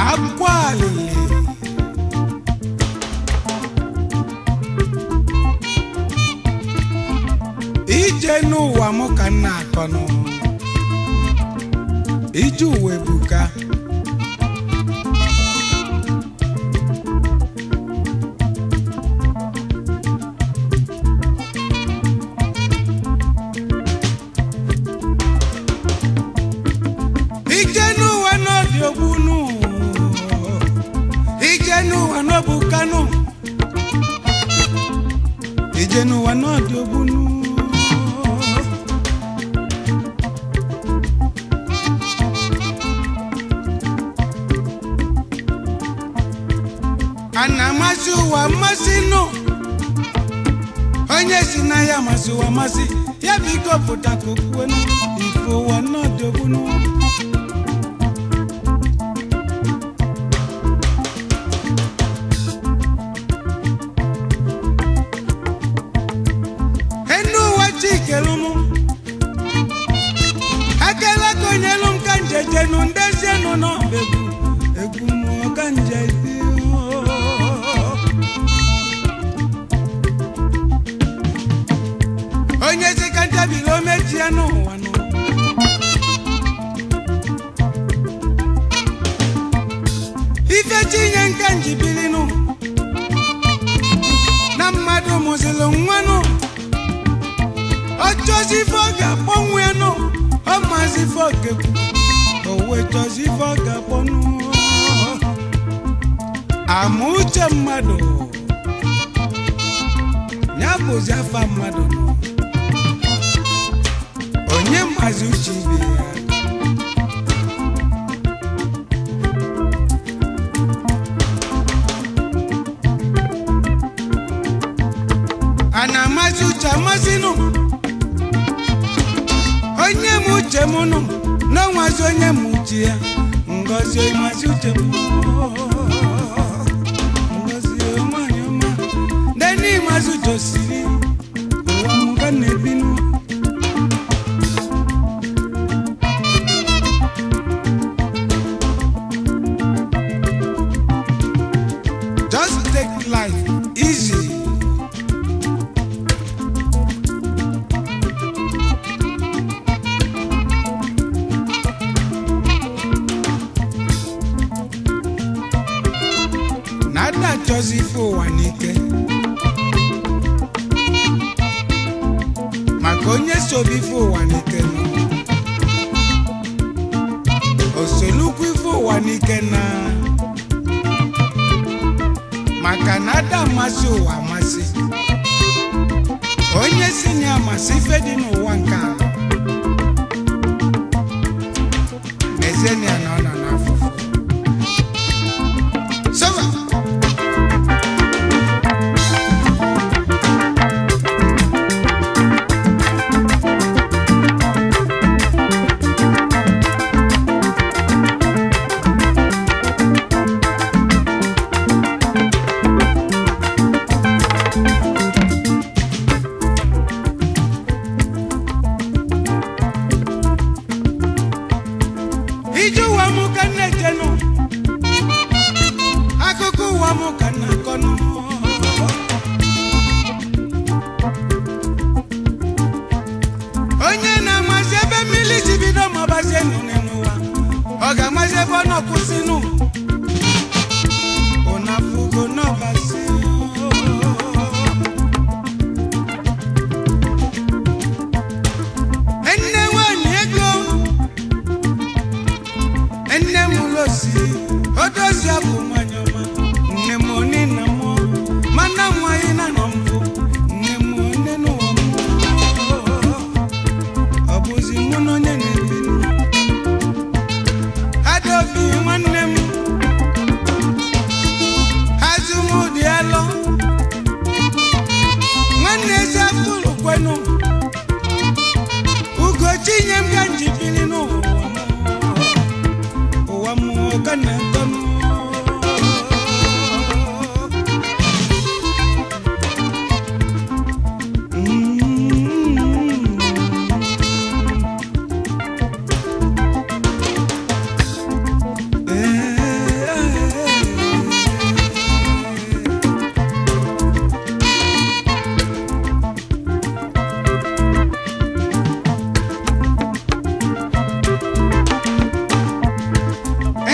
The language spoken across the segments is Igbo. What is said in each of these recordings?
Akwalili ije n'ụwa mụ ka m na-akọnụ, ije ụwa ebuka. Ije n'ụwa n'ọdị ogbunu, ije n'ụwa n'obukanụ, ije n'ụwa n'ọdị ogbunu. A na-amasị ụwa mmasị nụ, onye si na ya amasị ụwa amasị ya, biko pụta ka o kwuenu ife ụwa n'ọdị ogbunu. Enu ụwa chikelumu akela konyelu m ka njejenu ndezienu n'ọbegwu egwu mụọ ka nje. Onye si ka ntabili omechi ya n'ụwa nụ, ife chinye nka njibilinu na mmadụ mụzịlụ nwanụ, ọchọzi ife ọ ga-akpọnwụ ya nụ, ọ mazi ife ọ ga-ekwu, o wee chọzi ife ọ ga-akpọnụ. Ama uche mmadụ ya bụzi afa mmadụ nụ, onye mazi uche ibe ya. A na-amasị uche amasịnụ, onye m uche m nụ n'ọnwazi, onye m uche ya ngozi mazi uche m, ngozi nwanyị ọma ndeni mazi uche osiri ụwa m ka na-ebinu. Just take life easy. Na ada achọzi ife ụwa n'ike, maka onye sobe ife ụwa n'ike nọ osolukwu ife ụwa n'ike na Maka na ada amasị ụwa amasị. Onye si na ya amasị ife dị n'ụwa nke a, mezie ya na ọ nọ n'afụfụ. Sova. Ije ụwa m ka m na-ejenụ, akụkọ ụwa m ka m na-akọnụ. Onye na-amazi ebe mmiri si bido ma ọbazie nụ n'ụwa, ọ ga-amazi ebe ọ nọ kwụsịnụ. Ụnafugo n'ọbazi. Nne nwanyị ego, nne m losi odozi abụ nwanyị ọma. Nne m oni na mụọ mana nwanyị na nọ mbụ. Nne m one n'ụwa m, ọ bụzi mụ na onye na-ebinu. Adaobi nwanne m, azụmụdị alọ nwanne eze afụrụ kwenu. Ugochi nye m ka njibili n'ụwa m. Ụwa mmụọ ka na-akọ m.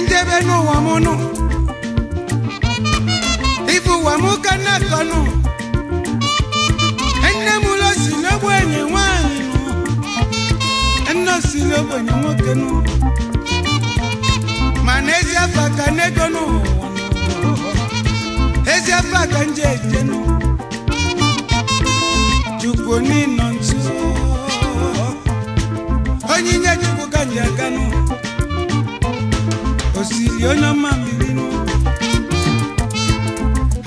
Njebe n'ụwa m nụ, ife ụwa m ka na-akọ nụ. Nne m ụlọ si n'ogbenye nwaanyị nụ, nne si n'ogbenye nwoke nụ, mana ezi afa ka n'ego nụ, ezi afa ka nje eje nụ. Chukwu n'ịnọ nso, onyinye Chukwu ka nje aka nụ. Osiri onye ọma mmiri nụ,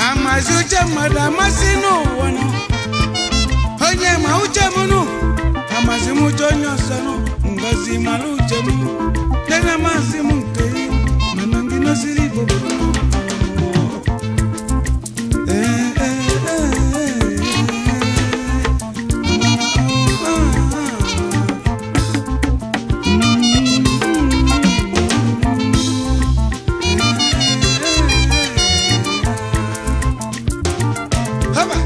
amazi uche mmadụ amasị n'ụwa nụ. Onye ma uche m nụ, amazi m uche onye ọzọ nụ. Ngozi mara uche m nene, amasị m nke ya, mana ndị nosiri Igbo bụ nụ. Ee, ee, ee, ee. Ah, ah, ah. Haba.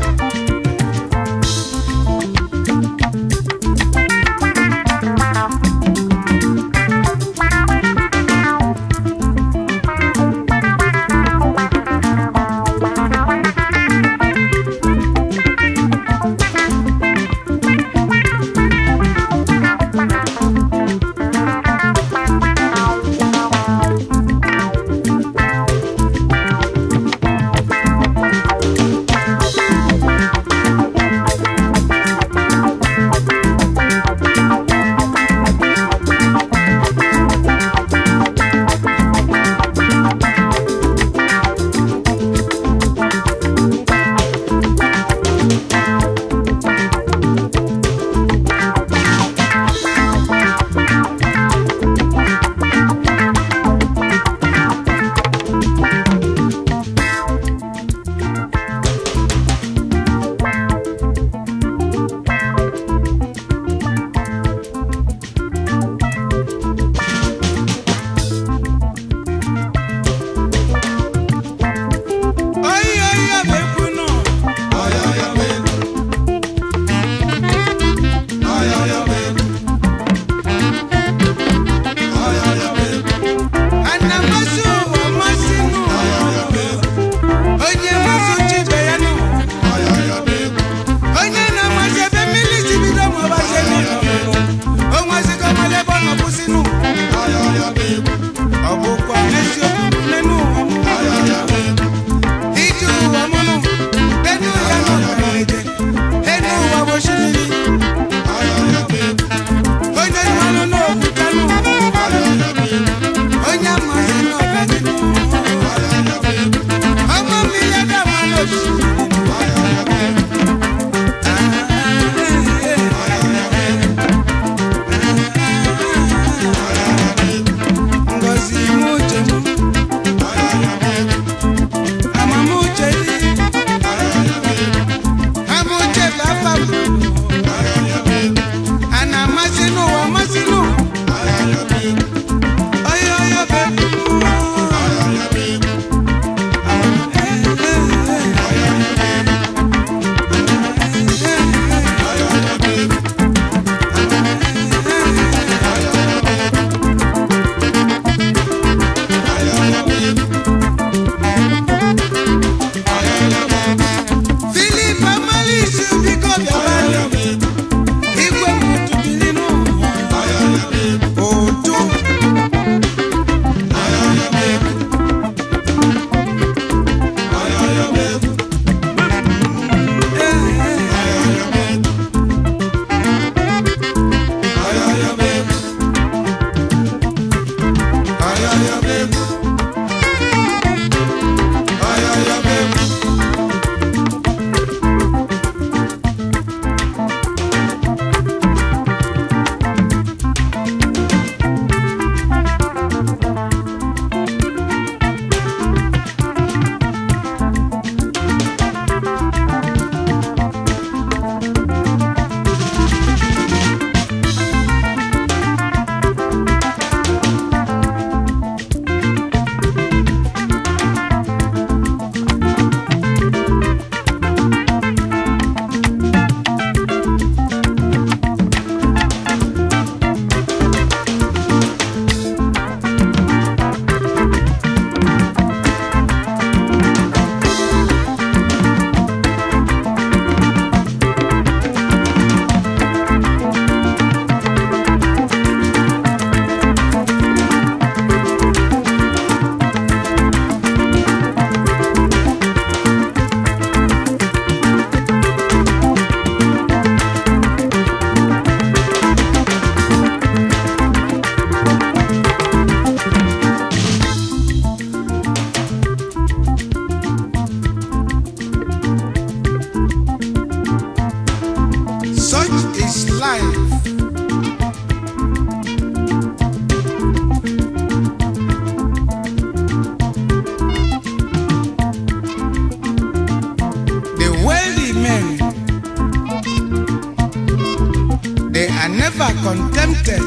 never contented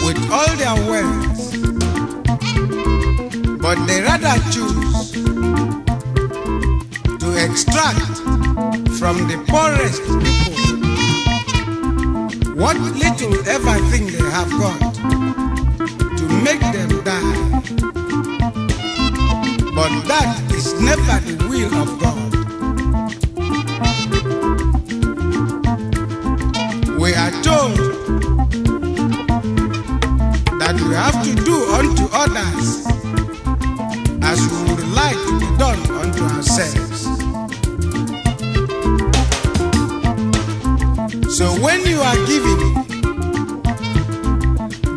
with all their wealth, but they rather choose to extract from the poorest people what little ever thing they have got to make them die. But that is never the will of God. We are told that we have to do unto others as we would like to be done unto ourselves. So when you are giving,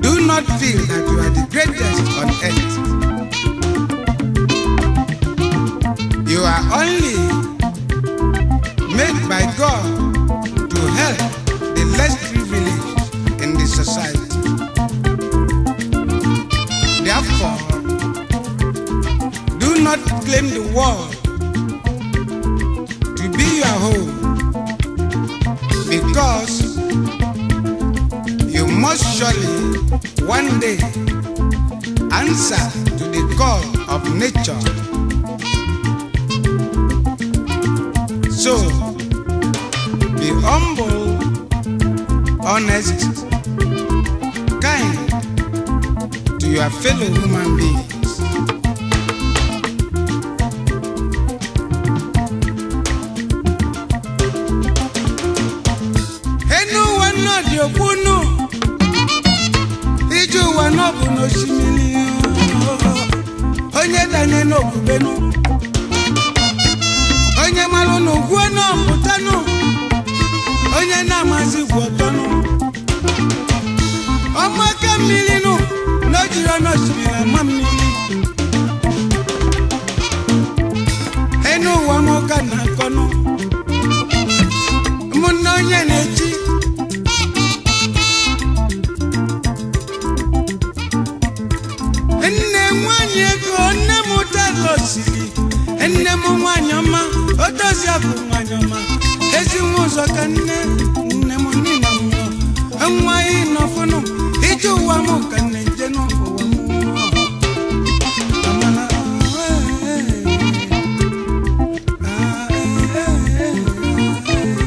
do not feel that you are the greatest on earth. You are only made by God to help the less privileged in the society. Therefore, do not claim the world to be your home, because you must surely one day answer to the call of nature. So, be humble, honest, kind to your fellow human beings. Enu ụwa nọ dị okwunu, ije ụwa nọ bụ n'osimiri, onye danye n'okpukpenu, onye malụ n'ugwu n'ọpụtanụ, onye na-amazi gwu ọtọnụ, ọmaka mmiri nụ n'ojiri n'osimiri ama mmiri. Enu ụwa m ka na-akọnụ mụ na onye na-echi. Nne nwanyị ego, nne m talosiri, nne m nwanyị ọma, odozi bụ nwanyị ọma, ezi nwa ụzọ ka nne nne m nina m nwa ịnọfụnụ ije ụwa m ka nne nje n'ụwa m. Amala, eh, ah, eh, eh.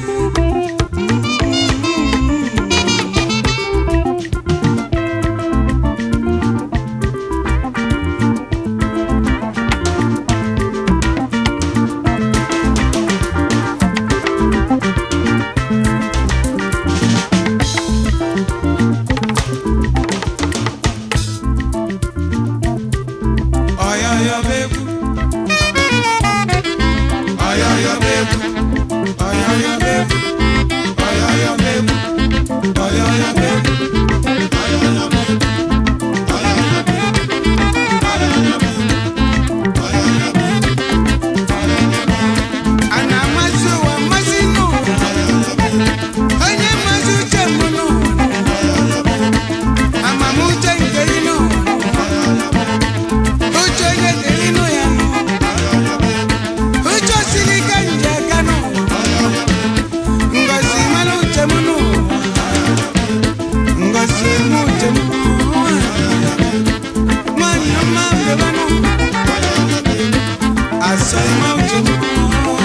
Ọyọyọ b'egwu, ọyọyọ b'egwu, ọyọyọ b'egwu, ọyọyọ b'egwu, ọyọyọ b'egwu, ọyọyọ b'egwu, ọyọyọ b'egwu, ọyọyọ b'egwu, ọyọyọ b'egwu. A na-amasị ụwa mmasị n'ụwa, onye mmasị uche m n'ụwa, amamuche nke ị n'ụwa, uche onye dị ịnụ ya nụ, uche siri ike nje aka n'ụwa, ngozi mara uche m n'ụwa, ngozi m uche m n'ụwa, nwanyị ọma mbeba n'ụwa, asọ ịma uche m n'ụwa.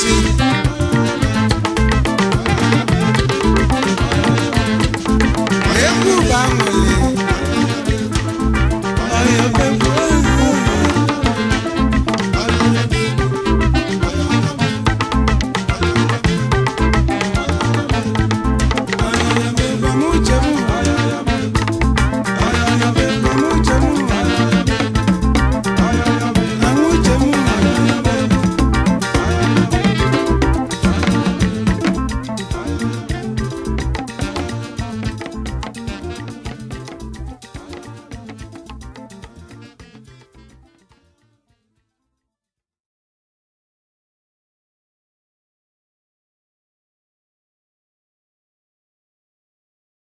Ngozi.